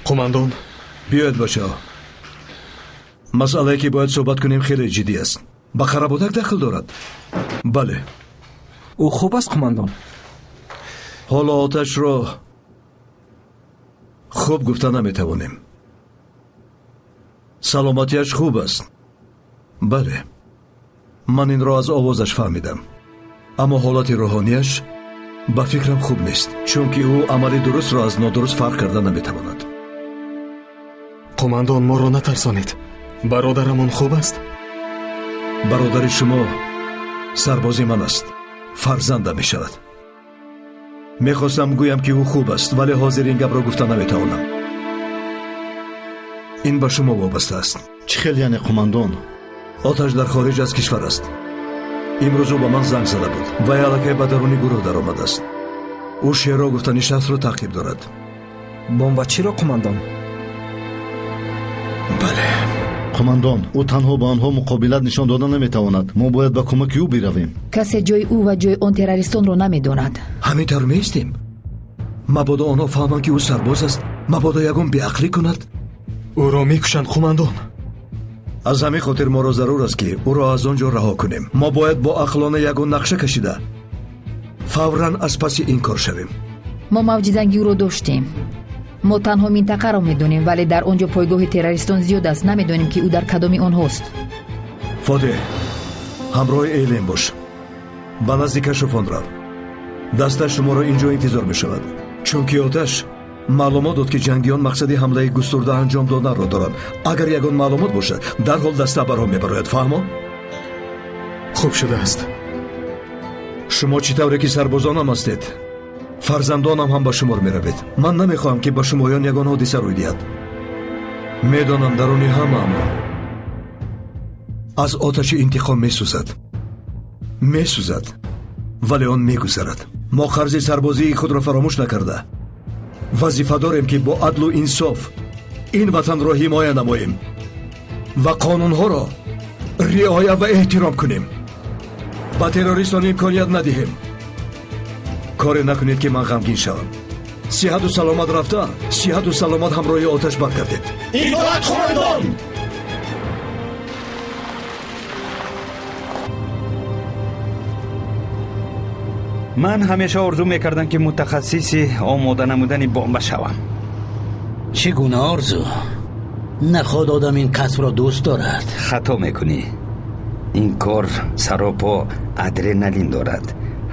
Қумандон. Биёед, бачаҳо. Масъалае ки бояд суҳбат кунем хеле ҷиддӣ аст. Ба Қарабодак дахл дорад. Бале. Ӯ хуб аст, қумандон? Ҳоло оташро хуб гуфта наметавонем. Саломатиаш хуб аст. Бале. Ман инро аз овозаш фаҳмидам. Аммо ҳолати рӯҳонияш ба фикрам хуб нест, чунки ӯ амали дурустро аз нодуруст фарқ карда наметавонад. Қумандон, моро натарсонед. Бародарамон хуб аст? Бародари шумо сарбози ман аст. Фарзандам мешавад. Мехостам гӯям ки ӯ хуб аст, вале ҳозир ин гапро гуфта наметавонам. Ин ба шумо вобаста аст. Чӣ хел яъне, қумандон? Оташ дар хориҷ аз кишвар аст. Имрӯз ӯ ба ман занг зада буд. Вай аллакай ба даруни гурӯҳ даромадааст. Ӯ Шеро гуфтани шахсро таъқиб дорад. Бомбачиро, қумандон? Бале. Қумандон, ӯ танҳо ба онҳо муқобилат нишон дода наметавонад. Мо бояд ба кӯмаки ӯ биравем. Касе ҷои ӯ ва ҷои он террористонро намедонад. Ҳамин тавр меистем. Мабодо онҳо фаҳманд, ки ӯ сарбоз аст, мабодо ягон беақлӣ кунад. Ӯро мекушанд, қумандон. Аз ҳамин хотир моро зарур аст, ки ӯро аз он ҷо раҳо кунем. Мо бояд бо ақлона ягон нақша кашида фавран аз паси ин кор шавем. Мо мавҷи занги ӯро доштем. Мо танҳо минтақаро медонем, вале дар он ҷо пойгоҳи террористон зиёд аст. Намедонем, ки ӯ дар кадоми онҳост. Фотеҳ, ҳамроҳи Элен бош. Ба назди кашофон рав. Даста шуморо ин ҷо интизор мешавад, чунки оташ маълумот дод, ки ҷангиён мақсади ҳамлаи густурда анҷом доданро доранд. Агар ягон маълумот бошад, дарҳол даста барҳо мебарояд. Фаҳмо? Хуб шудааст. Шумо чӣ тавре ки сарбозонам ҳастед, фарзандонам ҳам ба шумор меравед. Ман намехоҳам, ки ба шумоён ягон ҳодиса рӯй диҳад. Медонам, даруни ҳамаамон аз оташи интиқом месӯзад. Месӯзад, вале он мегузарад. Мо қарзи сарбозии худро фаромӯш накарда вазифа дорем, ки бо адлу инсоф ин ватанро ҳимоя намоем ва қонунҳоро риоя ва эҳтиром кунем. Ба террористон имконият надиҳем. Коре накунед, ки ман ғамгин шавам. Сиҳату саломат рафта, сиҳату саломат ҳамроҳи оташ баргардед. Итоат, қумандон! Ман ҳамеша орзу мекардам, ки мутахассиси омода намудани бомба шавам. Чӣ гуна орзу? Наход одам ин касбро дӯст дорад. Хато мекунӣ. Ин кор саропо адреналин дорад.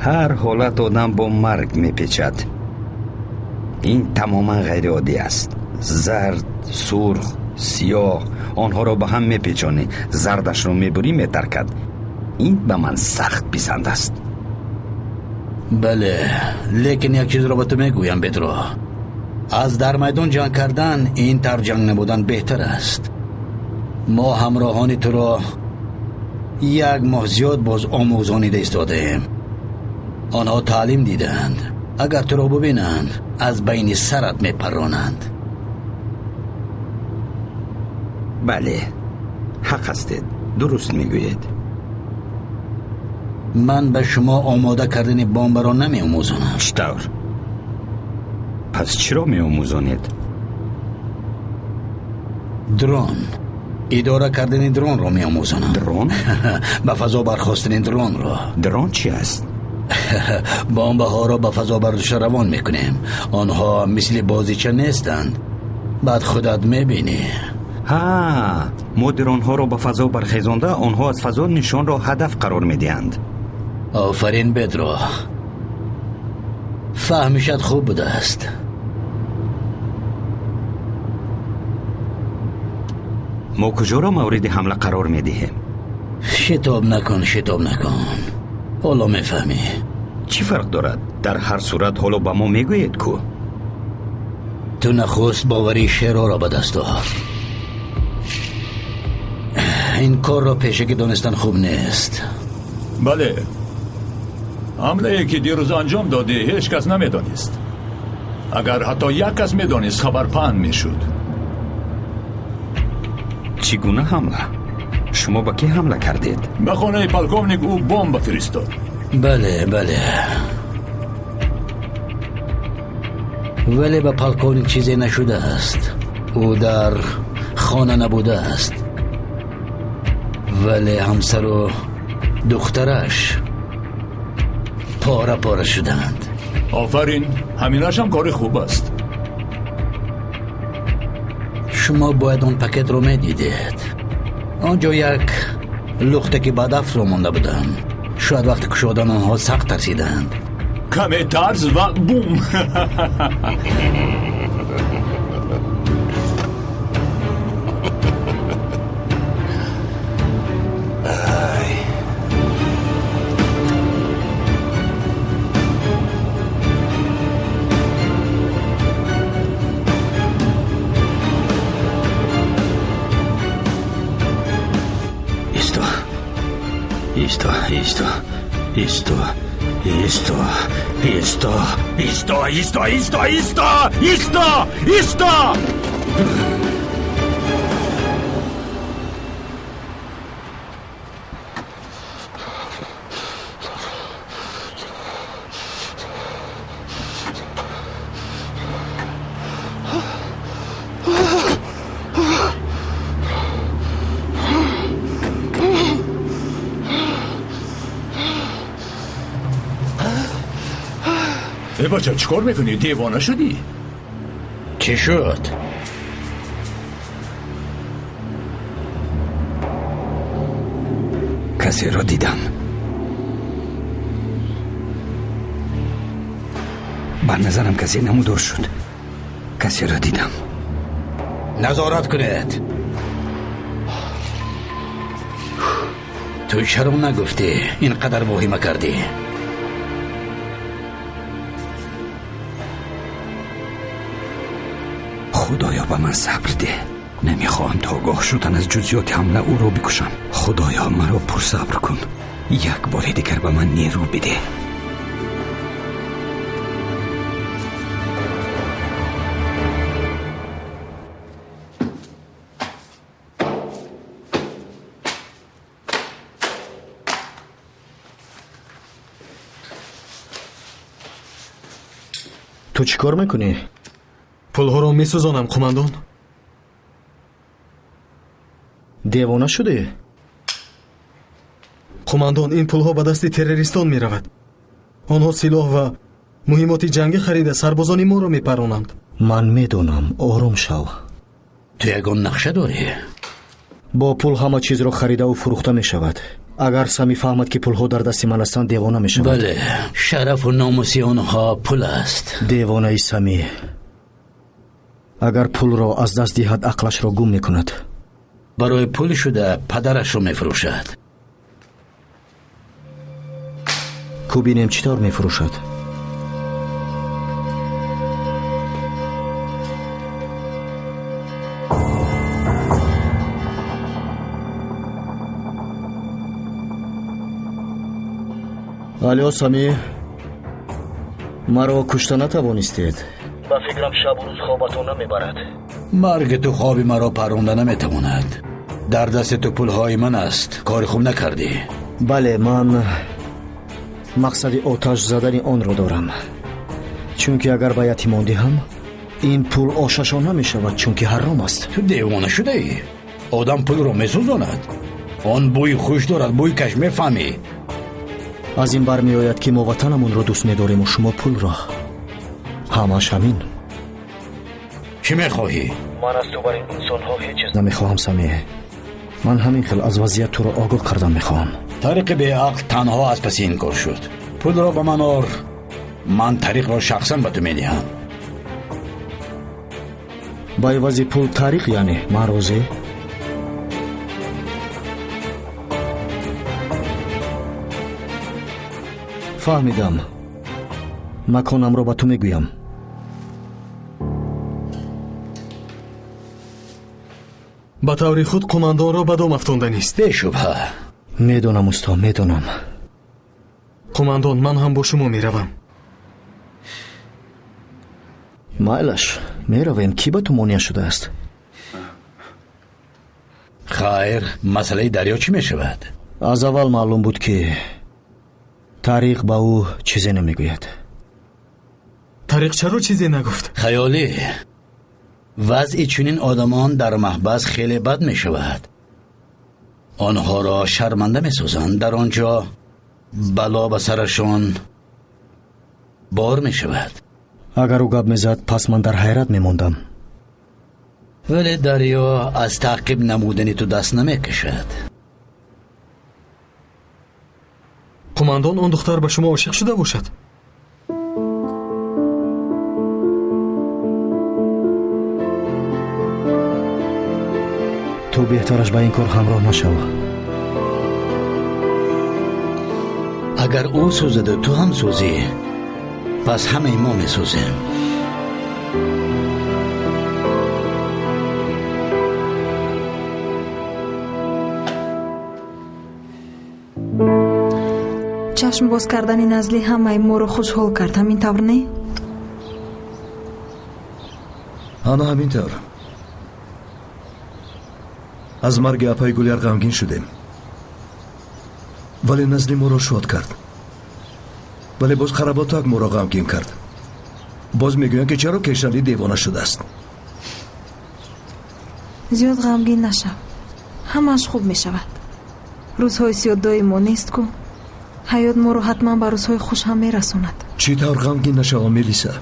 Ҳар ҳолат одам бо марг мепечад. Ин тамоман ғайриоддӣ аст. Зард, сурх, сиёҳ, онҳоро ба ҳам мепечонӣ, зардашро мебурӣ, метаркад. Ин ба ман сахт писанд аст. Бале, лекин як чизро ба ту мегӯям, Бедро. Аз дар майдон ҷанг кардан ин тавр ҷанг набудан беҳтар аст. Мо ҳамроҳони туро як моҳ зиёд боз омӯзонида истодаем. Онҳо таълим диданд. Агар туро бубинанд, аз байни сарат мепаронанд. Бале, ҳақ ҳастед, дуруст мегӯед. Ман ба шумо омода кардани бомбаро намеомӯзонам. Чӣ тавр? Пас чиро меомӯзонед? Дрон. Идора кардани дронро меомӯзонам. Дрон? Ба фазо бархостани дронро. Дрон чи аст? Бомбаҳоро ба фазо бардошта равон мекунем. Онҳо мисли бозича нестанд. Баъд худат мебинӣ. Ҳа, мо дронҳоро ба фазо бархезонда, онҳо аз фазо нишонро ҳадаф қарор медиҳанд. Офарин, Бедро. Фаҳмишат хуб будааст. Мо куҷоро мавриди ҳамла қарор медиҳем? Шитоб накун, шитоб накун. Ҳоло мефаҳмӣ. Чӣ фарқ дорад? Дар ҳар сурат ҳоло ба мо мегӯед ку? Ту нахуст боварии Шероро ба даст овар. Ин корро пешакӣ донистан хуб нест. Бале, ҳамлае ки дирӯз анҷом додӣ, ҳеҷ кас намедонист. Агар ҳатто як кас медонист, хабар паҳн мешуд. Чӣ гуна ҳамла? Шумо ба кӣ ҳамла кардед? Ба хонаи полковник ӯ бомба фиристод. Бале, бале, вале ба полковник чизе нашудааст. Ӯ дар хона набудааст, вале ҳамсару духтараш пора пора шуданд. Офарин, ҳаминаш ҳам кори хуб аст. Шумо бояд он пакетро медидед. Он ҷо як лухтаки бадафтро монда будам. Шояд вақти кушодан онҳо сахт тарсиданд. Каме тарс ва бум! Исто, исто, исто, исто, исто, исто, исто, исто, исто, исто, исто! Бача, чӣ кор мекунӣ? Девона шудӣ? Чӣ шуд? Касеро дидам. Ба назарам касе намудор шуд. Касеро дидам. Назорат кунед. Ту чаро нагуфтӣ? Ин қадар воҳима кардӣ. Худоё, ба ман сабр деҳ. Намехоҳам то огоҳ шудан аз ҷузъиёти ҳамла ӯро бикушам. Худоё, маро пурсабр кун. Як бори дигар ба ман нерӯ бидеҳ. Ту чӣ кор мекунӣ? Пулҳоро месӯзонам, қумандон. Девона шудӣ? Қумандон, ин пулҳо ба дасти террористон меравад. Онҳо силоҳ ва муҳимоти ҷангӣ харида сарбозони моро мепаронанд. Ман медонам, ором шав. Ту ягон нақша дорӣ? Бо пул ҳама чизро харидаву фурӯхта мешавад. Агар Сами фаҳмад, ки пулҳо дар дасти ман ҳастанд, девона мешавад. Бале, шарафу номуси онҳо пул аст. Девонаи Сами. Агар пулро аз даст диҳад, ақлашро гум мекунад. Барои пул шуда падарашро мефурӯшад. Ку бинем чӣ тавр мефурӯшад. Алё, Сами, маро кушта натавонистед. Ба фикрам шабу рӯз хобатон намебарад. Марги ту хоби маро паронда наметавонад. Дар дасти ту пулҳои ман аст. Кори хуб накардӣ. Бале, ман мақсади оташ задани онро дорам. Чунки агар ба ятимон диҳам, ин пул ошашон намешавад, чунки ҳаром аст. Ту девона шудаӣ? Одам пулро месӯзонад. Он бӯи хуш дорад, бӯи каш мефаҳмӣ. Аз ин бармеояд, ки мо ватанамонро дӯст медорему шумо пулро. Ҳамаш ҳамин. Чӣ мехоҳӣ? Ман аз ту бар ин инсонҳо ҳеҷ чиз намехоҳам, Сами. Ман ҳамин хел аз вазъият туро огоҳ кардан мехоҳам. Тариқи беақл танҳо аз паси ин кор шуд. Пулро ба ман ор, ман тариқро шахсан ба ту медиҳам. Ба ивази пул тариқ, яъне ман розӣ? Фаҳмидам. Маконамро ба ту мегӯям. Ба таври худ қумандонро ба дом афтонданист. Бешубҳа. Медонам, усто, медонам. Қумандон, ман ҳам бо шумо меравам. Майлаш, меравем. Кӣ ба ту монеа шудааст? Хайр, масъалаи дарё чӣ мешавад? Аз аввал маълум буд, ки Тариқ ба ӯ чизе намегӯяд. Тариқ чаро чизе нагуфт? Хаёлӣ. Вазъи чунин одамон дар маҳбас хеле бад мешавад. Онҳоро шарманда месозанд. Дар он ҷо бало ба сарашон бор мешавад. Агар ӯ гап мезад, пас ман дар ҳайрат мемондам. Вале Дарё аз таъқиб намудани ту даст намекашад. Қумандон, он духтар ба шумо ошиқ шуда бошад? Ту беҳтараш ба ин кор ҳамроҳ нашав. Агар ӯ сӯзаду ту ҳам сӯзӣ, пас ҳамаи мо месӯзем. Чашм боз кардани Назлӣ ҳамаи моро хушҳол кард, ҳамин тавр не? Ана ҳамин тавр. Аз марги апаи Гуляр ғамгин шудем, вале Назлӣ моро шод кард. Вале боз Қаработак моро ғамгин кард. Боз мегӯянд, ки чаро Кешалӣ девона шудааст. Зиёд ғамгин нашав, ҳамааш хуб мешавад. Рӯзҳои сиёҳ доимо нест ку. Ҳаёт моро ҳатман ба рӯзҳои хуш ҳам мерасонад. Чӣ тавр ғамгин нашавам, Мелиса?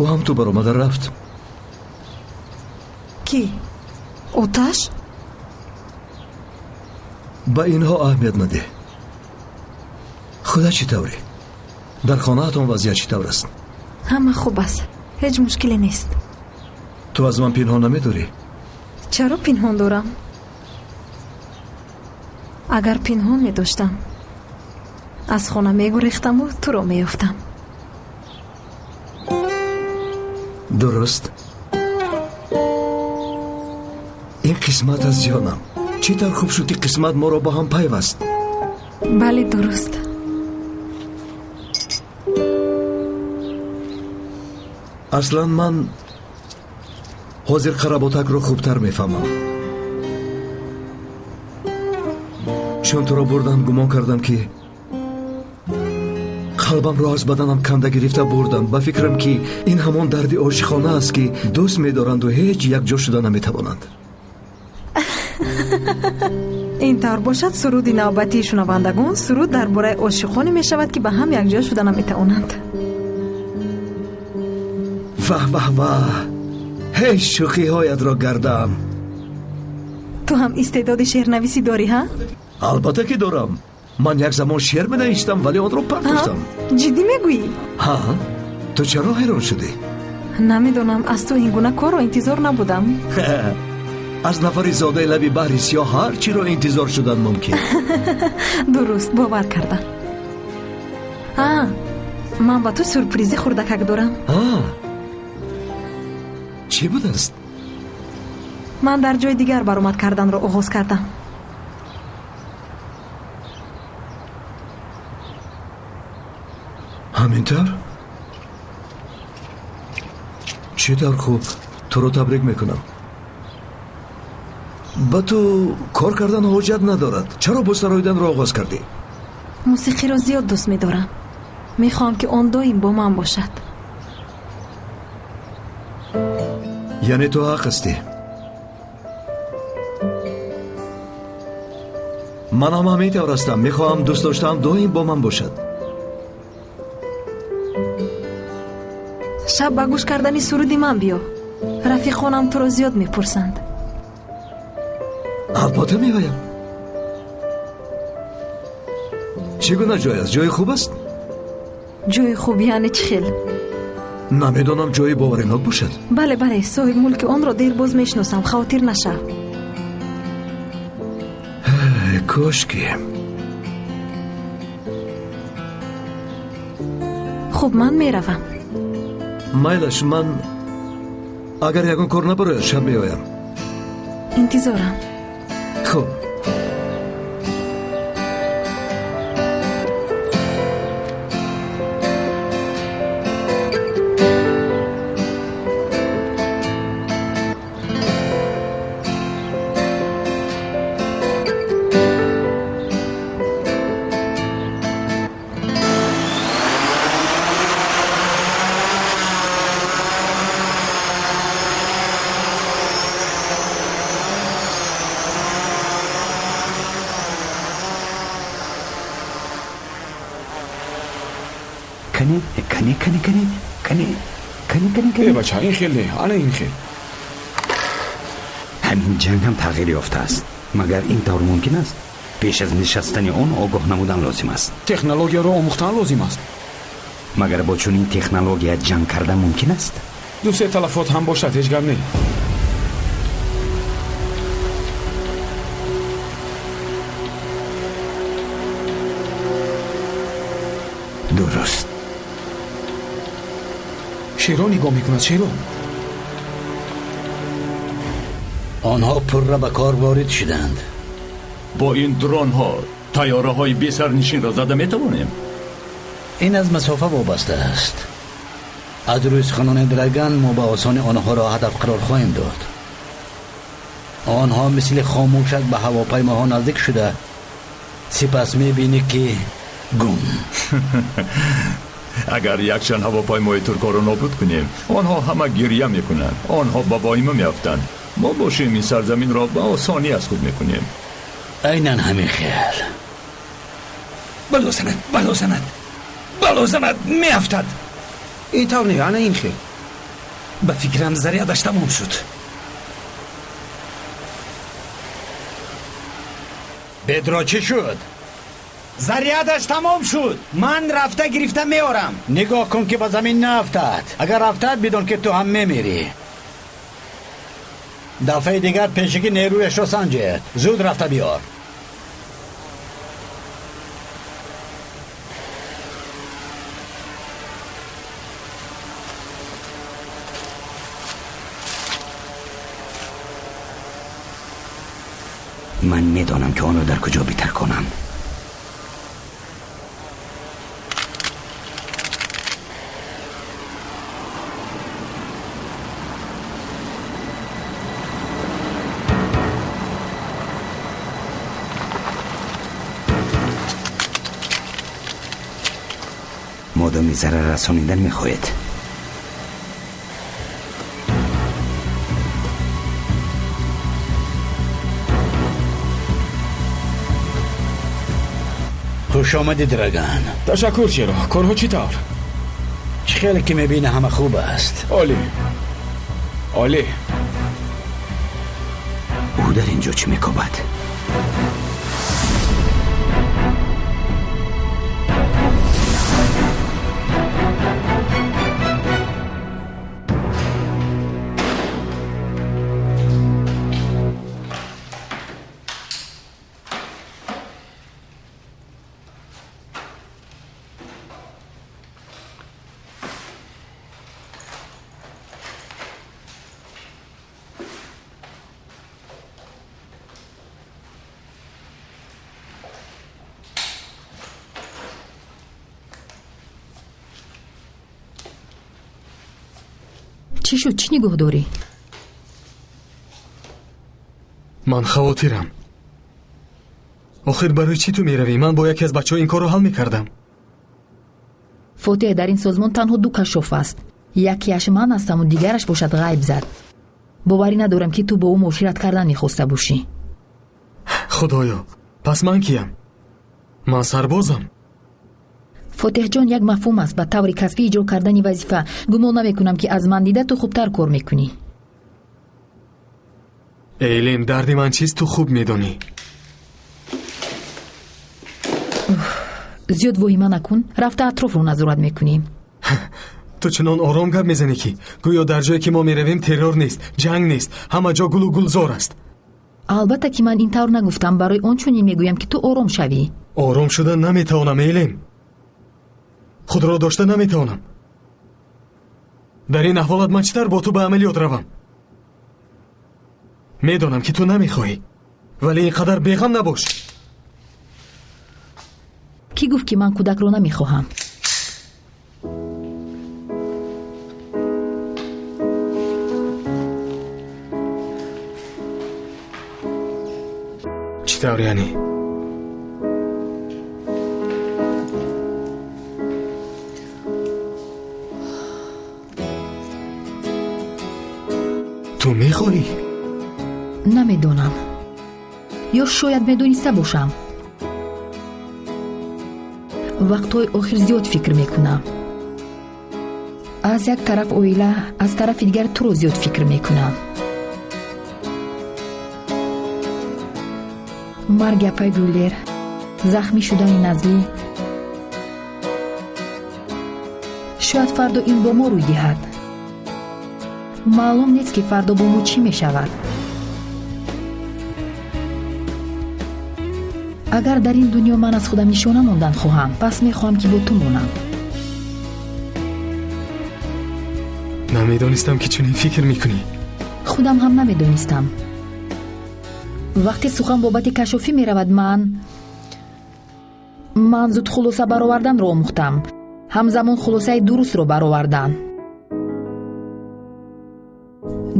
Ӯ ҳам ту баромада рафт. Кӣ? Оташ? Ба инҳо аҳамият надеҳ. Худа чӣ тавре? Дар хонаатон вазъият чӣ тавр аст? Ҳама хуб аст, ҳеҷ мушкиле нест. Ту аз ман пинҳон намедорӣ? Чаро пинҳон дорам? Агар пинҳон медоштам, аз хона мегурехтаму туро меёфтам. Дуруст. Ин қисмат аз ҷонам. Чӣ тавр хуб шуд, ки қисмат моро ба ҳам пайваст. Бале, дуруст. Аслан ман ҳозир Қаработакро хубтар мефаҳмам. Чун туро бурдам, гумон кардам, ки қалбамро аз баданам канда гирифта бурдам. Ба фикрам, ки ин ҳамон дарди ошиқона аст, ки дӯст медоранду ҳеҷ якҷо шуда наметавонанд. Ин тавр бошад, суруди навбатии шунавандагон суруд дар бораи ошиқоне мешавад, ки ба ҳам якҷо шуда наметавонанд. Ваҳ, ваҳ, ваҳ! Ҳеҷ шӯхиҳоятро гардам. Ту ҳам истеъдоди шеърнависӣ дорӣ, ҳа? Албатта, ки дорам. Ман як замон шеър менавиштам, вале онро партофтам. Ҷиддӣ мегӯӣ? Ҳа, ту чаро ҳайрон шудӣ? Намедонам, аз ту ин гуна корро интизор набудам. Аз нафари зодаи лаби баҳри сиёҳ ҳар чиро интизор шудан мумкин. Дуруст, бовар кардам. А, ман ба ту сюрпризи хурдакак дорам. Чӣ будааст? Ман дар ҷои дигар баромад карданро оғоз кардам. Ҳамин тавр? Чӣ тавр хуб, туро табрик мекунам. Ба ту кор кардан ҳоҷат надорад. Чаро бо сароиданро оғоз кардӣ? Мусиқиро зиёд дӯст медорам. Мехоҳам, ки он доим бо ман бошад. Яъне ту ҳақ ҳастӣ. Ман ҳам ҳамин тавр ҳастам. Мехоҳам дӯст доштаам доим бо ман бошад. Шаб ба гӯш кардани суруди ман биё. Рафиқонам туро зиёд мепурсанд. Албатта меоям. Чӣ гуна ҷой аст? Ҷои хуб аст? Ҷои хуб яъне чӣ хел? Намедонам, ҷои боваринок бошад. Бале, бале, соҳиби мулки онро дербоз мешиносам, хавотир нашав. Кошки. Хуб, ман меравам. Майлаш, ман агар ягон кор набарояд, шаб меоям. Интизорам. Хуб. Кани, кани, кани, кани, кани, кани. Э, бача, ин хел не, ана ин хел. Ҳамин ҷанг ҳам тағйир ёфтааст. Магар ин тавр мумкин аст? Пеш аз нишастани он огоҳ намудан лозим аст. Технологияро омӯхтан лозим аст. Магар бо чунин технология ҷанг кардан мумкин аст? Ду-се талафот ҳам бошад, ҳеҷ гап не. Дуруст. Шеро нигоҳ мекунад, шеро. Онҳо пурра ба кор ворид шуданд. Бо ин дронҳо тайёраҳои бесарнишинро зада метавонем? Ин аз масофа вобаста аст. Аз рӯи суханони Драган мо ба осонӣ онҳоро ҳадаф қарор хоҳем дод. Онҳо мисли хомӯшак ба ҳавопаймоҳо наздик шуда, сипас мебинӣ ки гум. Агар якчанд ҳавопаймои туркҳоро нобуд кунем, онҳо ҳама гиря мекунанд, онҳо ба воҳима меафтанд. Мо бошем ин сарзаминро ба осонӣ аз худ мекунем. Айнан ҳамин хел. Бало занад, бало занад, бало занад, меафтад. Ин тавр не, ана ин хел. Ба фикрам зарядаш тамом шуд. Бедро чӣ шуд? Зарядаш тамом шуд. Ман рафта гирифта меорам. Нигоҳ кун ки ба замин наафтад. Агар афтад, бидон ки ту ҳам мемирӣ. Дафъаи дигар пешакӣ нерӯяшро санҷед. Зуд рафта биёр. Ман медонам ки онро дар куҷо битарконам. Модоми зарар расонидан мехоҳед. Хуш омадӣ, Драган. Ташаккур, Шеро. Корҳо чӣ тавр? Чӣ хеле ки мебинӣ, ҳама хуб аст. Олӣ, олӣ. Ӯ дар ин ҷо чӣ мекобад? Чӣ шуд? Чӣ нигоҳ дорӣ? Ман хавотирам. Охир барои чӣ ту меравӣ? Ман бо яке аз бачаҳо ин корро ҳал мекардам. Фотиҳ, дар ин созмон танҳо ду кашшоф аст. Якеаш ман ҳастаму дигараш бошад ғайб зад. Боварӣ надорам, ки ту бо ӯ муошират кардан мехоста бошӣ. Худоё, пас ман киям? Ман сарбозам. Фотиҳҷон, як мафҳум аст ба таври касбӣ иҷро кардани вазифа. Гумон намекунам, ки аз ман дида ту хубтар кор мекунӣ. Эйлем, дарди ман чист, ту хуб медонӣ. Зиёд воҳима накун, рафта атрофро назорат мекунем. Ту чунон ором гап мезанӣ, ки гӯё дар ҷое ки мо меравем террор нест, ҷанг нест, ҳама ҷо гулу гулзор аст. Албатта ки ман ин тавр нагуфтам. Барои он чунин мегӯям, ки ту ором шавӣ. Ором шуда наметавонам, Эйлем. Худро дошта наметавонам. Дар ин аҳволат ман чӣ тавр бо ту ба амалиёт равам? Медонам, ки ту намехоҳӣ, вале ин қадар беғам набош. Кӣ гуфт, ки ман кӯдакро намехоҳам? Чӣ тавр яъне? Ту мехоҳӣ? Намедонам. Ё шояд медониста бошам. Вақтҳои охир зиёд фикр мекунам. Аз як тараф оила, аз тарафи дигар туро зиёд фикр мекунам. Марги апай Гуллер, захмӣ шудани Назлӣ. Шояд фардо ин бо мо рӯй диҳад. Маълум нест, ки фардо бо мо чӣ мешавад. Агар дар ин дунё ман аз худам нишона мондан хоҳам, пас мехоҳам, ки бо ту монам. Намедонистам, ки чунин фикр мекунӣ. Худам ҳам намедонистам. Вақте сухан бобати кашофӣ меравад, ман зуд хулоса бароварданро омӯхтам. Ҳамзамон хулосаи дурустро баровардан.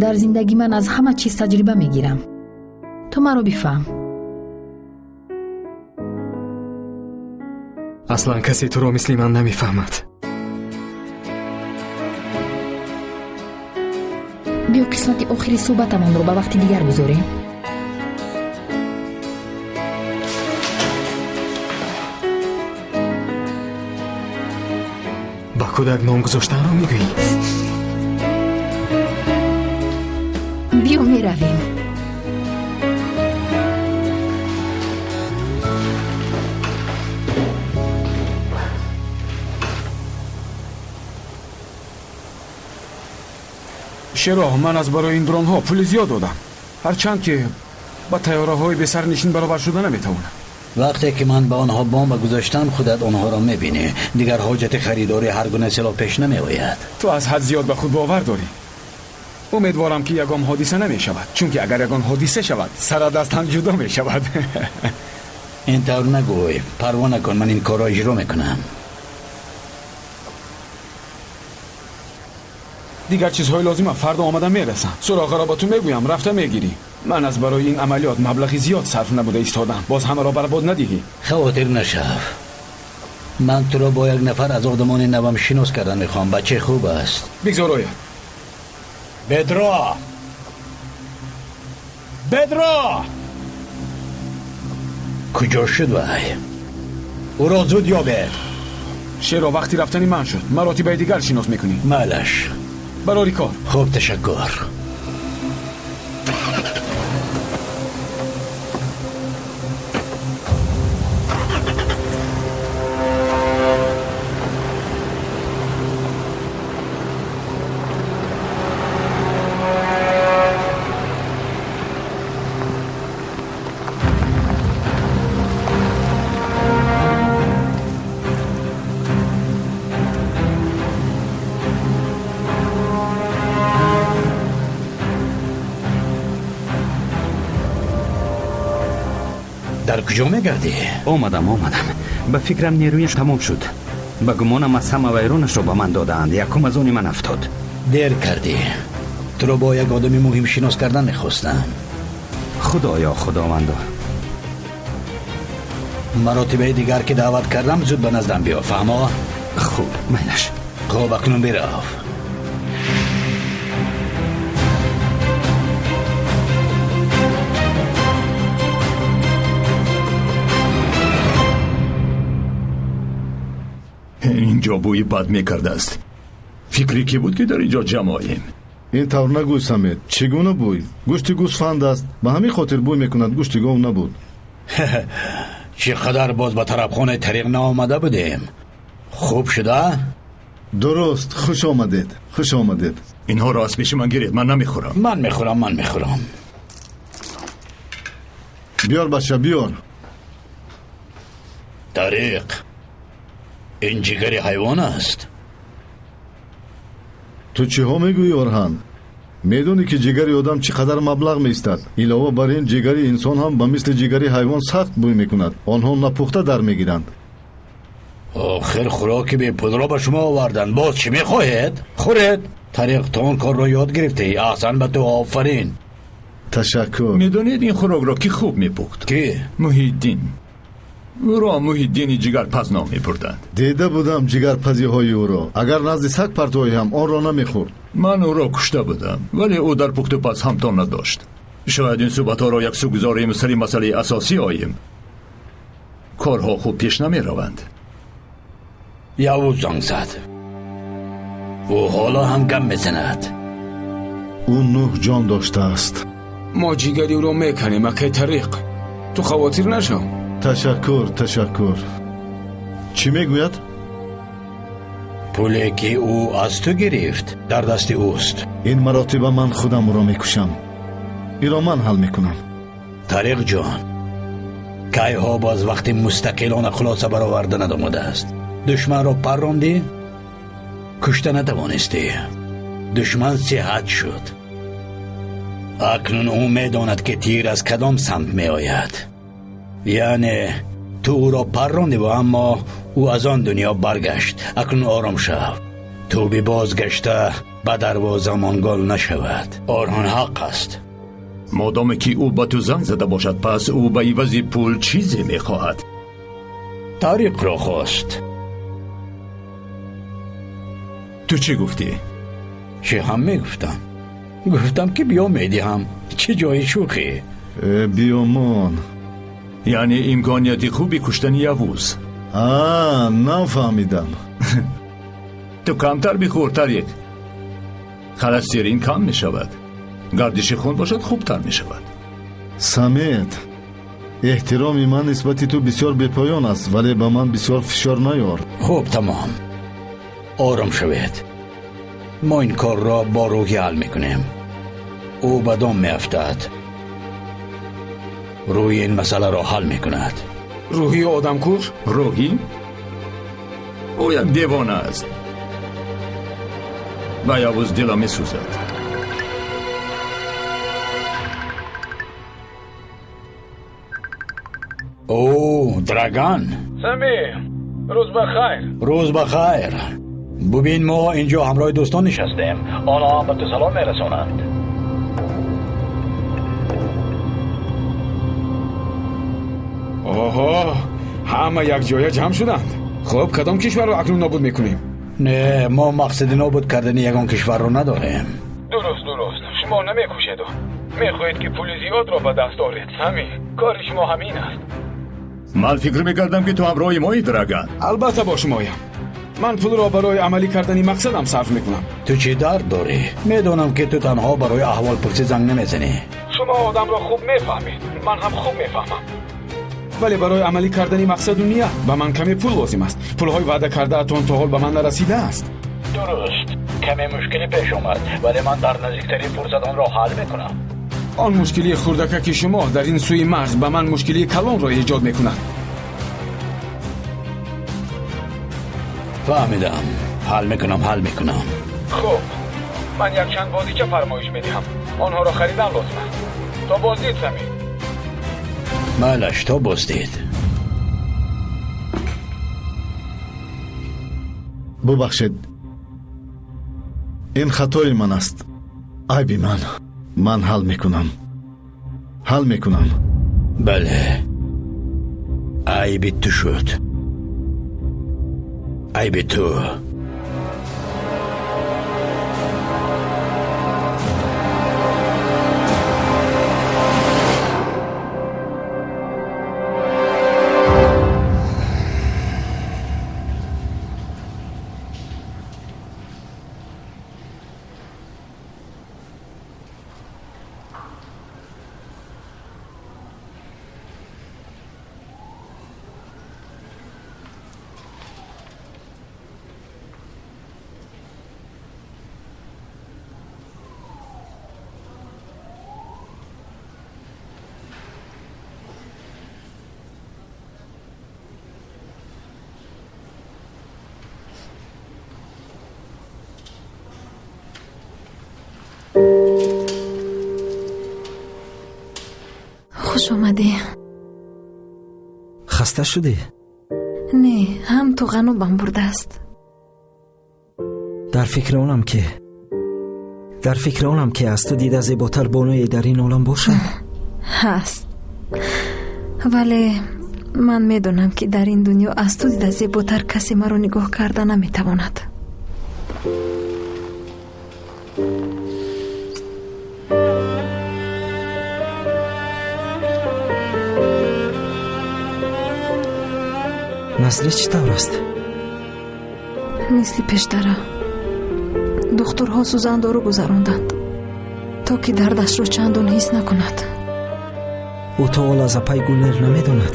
Дар зиндагӣ ман аз ҳама чиз таҷриба мегирам. Ту маро бифаҳм. Аслан касе туро мисли ман намефаҳмад. Биё қисмати охири суҳбатамонро ба вақти дигар гузорем. Ба кӯдак ном гузоштанро мегӯӣ? Биё меравем. Шеро, ман аз барои ин дронҳо пули зиёд додам, ҳарчанд ки ба тайёраҳои бесарнишин баробар шуда наметавонам. Вақте ки ман ба онҳо бомба гузоштам, худат онҳоро мебинӣ. Дигар ҳоҷати харидори ҳар гуна силоҳ пеш намеояд. Ту аз ҳад зиёд ба худ бовар дорӣ. Умедворам, ки ягон ҳодиса намешавад, чунки агар ягон ҳодиса шавад, сарат аз тан ҷудо мешавад. Ин тавр нагӯй, парво накун, ман ин корро иҷро мекунам. Дигар чизҳои лозима фардо омада мерасанд. Суроғаро ба ту мегӯям, рафта мегирӣ. Ман аз барои ин амалиёт маблағи зиёд сарф набуда истодам. Боз ҳамаро барбод надиҳӣ. Хавотир нашав. Ман туро бо як нафар аз одамони навам шинос кардан мехоҳам. Бачаи хуб аст. Бигзор ояд. Бедро! Бедро! Куҷо шуд вай? Ӯро зуд ёбед. Шеро, вақти рафтани ман шуд. Маротибаи дигар шинос мекунӣ. Майлаш. Барори кор. Хуб, ташаккур. Дар куҷо мегардӣ? Омадам. Ба фикрам нерӯяш тамом шуд. Ба гумонам аз ҳама вайронашро ба ман додаанд. Якум аз они ман афтод. Дер кардӣ. Туро бо як одами муҳим шинос кардан мехостам. Худоё, худовандо. Маротибаи дигар ки даъват кардам, зуд ба наздам биё, фаҳмо? Хуб, майлаш. Хуб, акнун бирав. Инҷо бӯи бад мекардааст. Фикре ки буд, ки дар инҷо ҷамъ оем. Ин тавр нагӯй, Самед. Чӣ гуна бӯй? Гӯшти гӯсфанд аст. Ба ҳамин хотир бӯй мекунад, гӯшти гов набуд. Чӣ қадар боз ба тарабхонаи тариқ наомада будем. Хуб шуда? Дуруст, хуш омадед, хуш омадед. Инҳоро аз пеши ман гиред, ман намехӯрам. Ман мехӯрам, ман мехӯрам. Биёр, бача, биёр. Тариқ, ин ҷигари ҳайвон аст. Ту чиҳо мегӯӣ, Орҳан? Медонӣ, ки ҷигари одам чӣ қадар маблағ меистад. Илова бар ин, ҷигари инсон ҳам ба мисли ҷигари ҳайвон сахт бӯй мекунад. Онҳо напухта дар мегиранд. Охир хӯроки бепулро ба шумо оварданд. Боз чӣ мехоҳед? Хӯред. Тариқ, ту он корро ёд гирифтӣ. Аҳсан ба ту, офарин. Ташаккур. Медонед ин хӯрокро ки хуб мепухт? Ки? Муҳиддин. Ӯро Муҳиддини ҷигарпаз ном мебурданд. Дида будам ҷигарпазиҳои ӯро. Агар назди саг партоӣ ҳам онро намехӯрд. Ман ӯро кушта будам, вале ӯ дар пухтупаз ҳамто надошт. Шояд ин суҳбатҳоро яксӯ гузорем, сари масъалаи асосӣ оем. Корҳо хуб пеш намераванд. Явуз занг зад. Ӯ ҳоло ҳам гам мезанад. Ӯ 9 ҷон доштааст. Мо ҷигари ӯро меканем, акай Тариқ. Ту хавотир нашав. Ташаккур, ташаккур. Чӣ мегӯяд? Пуле ки ӯ аз ту гирифт дар дасти ӯст. Ин маротиба ман худам ӯро мекушам. Инро ман ҳал мекунам. Тариқ ҷон, кайҳо боз вақти мустақилона хулоса бароварда надомадааст. Душманро паррондӣ, кушта натавонистӣ. Душман сиҳат шуд. Акнун ӯ медонад, ки тир аз кадом самт меояд. Яъне ту ӯро паррондӣ, аммо ӯ аз он дунё баргашт. Акнун ором шав. Тӯби бозгашта ба дарвоза монгол нашавад. Орҳон ҳақ аст. Модоме ки ӯ ба ту занг зада бошад, пас ӯ ба ивази пул чизе мехоҳад. Тариқро хост. Ту чӣ гуфтӣ? Чӣ ҳам мегуфтам? Гуфтам ки биё медиҳам. Чӣ ҷои шӯхӣ? Биёмон. Яъне имконияти хуби куштани Явуз. Нафаҳмидам. Ту камтар бихӯр, Тариқ. Холестерин кам мешавад. Гардиши хун бошад, хубтар мешавад. Самед, эҳтироми ман нисбати ту бисёр бепоён аст, вале ба ман бисёр фишор наёр. Хуб, тамом. Ором шавед. Мо ин корро бо рӯҳӣ ҳал мекунем. Ӯ ба дом меафтад. Рӯҳи ин масъаларо ҳал мекунад. Рӯҳи одамкуш? Рӯҳӣ? Ӯ як девона аст. Ва Явуз дила месӯзад. О, Драган. Сами, рӯз ба хайр. Рӯз ба хайр. Бубин, мо инҷо ҳамроҳи дӯстон нишастем. Онҳо ҳам ба ту салом мерасонанд. Оҳо, ҳама якҷоя ҷамъ шуданд. Хуб, кадом кишварро акнун нобуд мекунем? Не, мо мақсади нобуд кардани ягон кишварро надорем. Дуруст, дуруст. Шумо намекушеду. Мехоҳед ки пули зиёдро ба даст оред, Сами. Кори шумо ҳамин аст. Ман фикр мекардам, ки ту ҳамроҳи моӣ, Драган. Албатта бо шумоям. Ман пулро барои амалӣ кардани мақсадам сарф мекунам. Ту чӣ дард дорӣ? Медонам, ки ту танҳо барои аҳволпурсӣ занг намезанӣ. Шумо одамро хуб мефаҳмед. Ман ҳам хуб мефаҳмам. Вале барои амалӣ кардани мақсаду ният ба ман каме пул лозим аст. Пулҳои ваъда кардаатон то ҳол ба ман нарасидааст. Дуруст, каме мушкилӣ пеш омад, вале ман дар наздиктарин фурсат онро ҳал мекунам. Он мушкилии хурдакаки шумо дар ин сӯи марз ба ман мушкилии калонро эҷод мекунад. Фаҳмидам. Ҳал мекунам, ҳал мекунам. Хуб, ман якчанд бозича фармоиш медиҳам. Онҳоро харидан лозим аст. То боздид, Сами. Майлаш, то боздид. Бубахшед, ин хатои ман аст. Айби ман. Ман ҳал мекунам. Ҳал мекунам. Бале, айби ту шуд. Айби ту. Хуш омадӣ. Хаста шудӣ? Не, ҳам ту ғанубам бурдааст. Дар фикри онам ки аз ту дида зеботар бонуе дар ин олам бошад? Ҳаст, вале ман медонам, ки дар ин дунё аз ту дида зеботар касе маро нигоҳ карда наметавонад. Назлӣ чӣ тавр аст? Мисли пештара. Духтурҳо сӯзандору гузаронданд, то ки дардашро чандон ҳис накунад. Ӯ то ҳол аз апай Гулнер намедонад?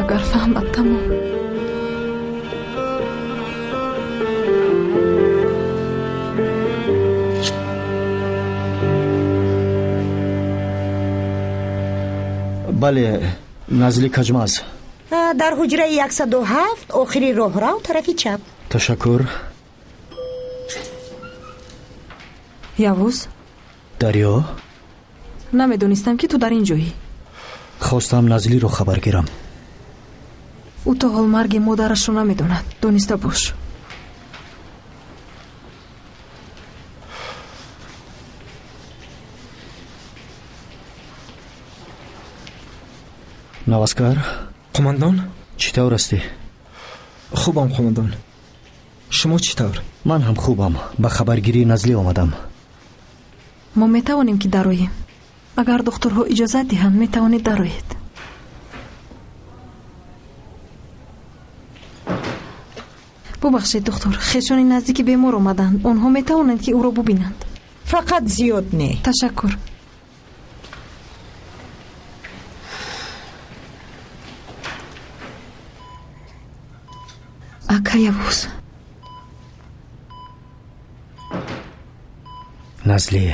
Агар фаҳмад, тамом. Бале, Назли Каҷмаз. Дар ҳуҷраи 107, охири роҳрав, тарафи чап. Ташаккур. Явуз? Дарё? Намедонистам, ки ту дар ин ҷоӣ. Хостам Назлиро хабар гирам. Ӯ то ҳол марги модарашро намедонад, дониста бош. Наваскар. Қумандон? Чӣ тавр ҳастӣ? Хубам, қумандон. Шумо чӣ тавр? Ман ҳам хубам. Ба хабаргирии Назлӣ омадам. Мо метавонем, ки дароем. Агар духтурҳо иҷозат диҳанд, метавонед дароед. Бубахшед, духтур, хешони наздики бемор омаданд. Онҳо метавонанд, ки ӯро бубинанд. Фақат зиёд не. Ташаккур. Ака Явуз. Назлӣ,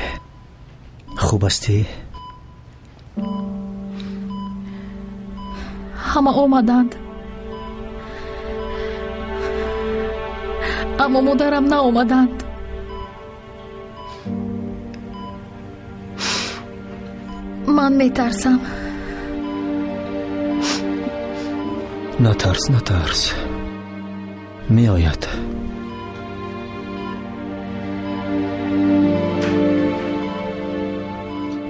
хуб ҳастӣ? Ҳама омаданд, аммо модарам наомаданд. Ман метарсам. Натарс, натарс, меояд.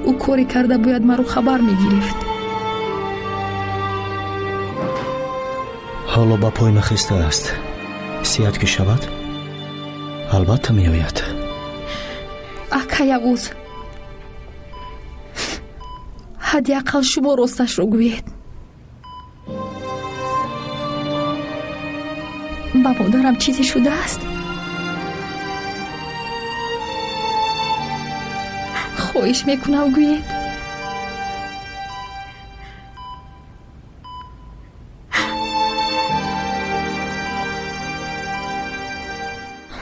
Ӯ коре карда бояд маро хабар мегирифт. Ҳоло ба пой нахистааст. Сиҳат ки шавад, албатта меояд. Ака Явуз, ҳадди ақал шумо росташро гӯед. Ба модарам чизе шудааст? Хоҳиш мекунам, гӯед.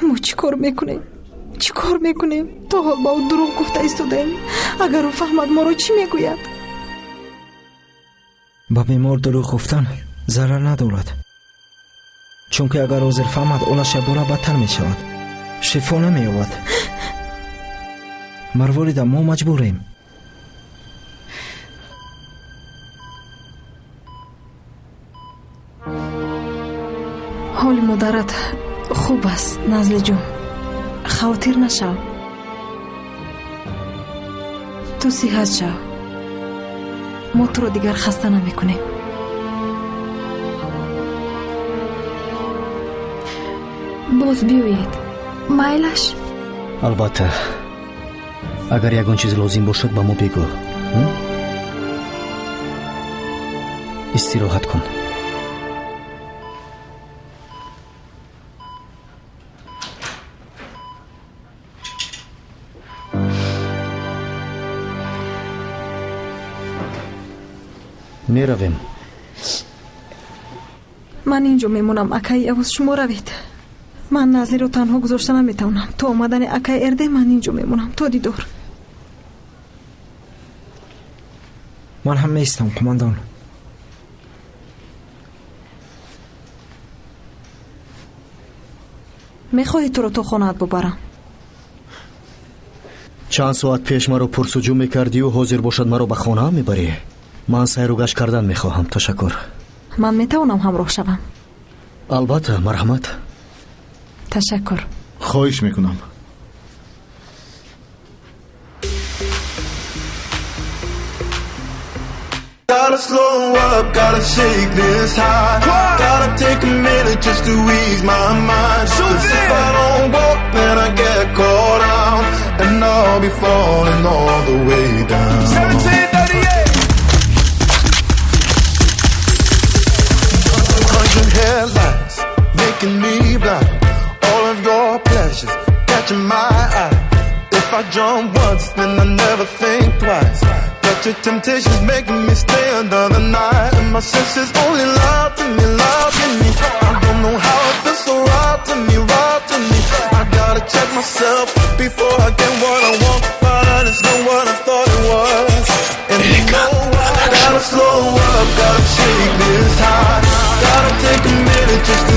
Мо чӣ кор мекунем? Чӣ кор мекунем? То ҳол ба ӯ дурӯғ гуфта истодаем. Агар ӯ фаҳмад, моро чӣ мегӯяд? Ба бемор дурӯғ гуфтан зарар надорад, чунки агар ҳозир фаҳмад, ҳолаш якбора бадтар мешавад, шифо намеёбад. Марворида, мо маҷбурем. Ҳоли модарат хуб аст, Назлиҷон. Хавотир нашав. Ту сиҳат шав. Мо туро дигар хаста намекунем. Боз биёед, майлаш? Албатта. Агар ягон чиз лозим бошад, ба мо бигӯ. Истироҳат кун. Меравем. Ман инҷо мемонам, акаи Явуз, шумо равед. Ман Назлиро танҳо гузошта наметавонам. То омадани акаи Эрде ман инҷо мемонам. То дидор. Ман ҳам меистам, қумандон. Мехоҳӣ туро то хонаат бубарам? Чанд соат пеш маро пурсуҷӯ мекардию ҳозир бошад маро ба хонаам мебарӣ? Ман сайру гашт кардан мехоҳам, ташаккур. Ман метавонам ҳамроҳ шавам? Албатта, марҳамат. Ташаккур. Хоҳиш мекунам. Gotta slow up, gotta shake this high. Gotta take a minute just to ease my mind. 'Cause if I don't walk, then I get caught out, and I'll be falling all the way down. 1738. 100 headlights making me blind. All of your lie. If I jump once, then I never think twice. But your temptation's making me stay another night. And my senses only lie to me, lie to me. I don't know how it feels so right to me, right to me. I gotta check myself before I get what I want. But it's not what I thought it was. And you know I gotta slow up, gotta shake this high. Gotta take a minute just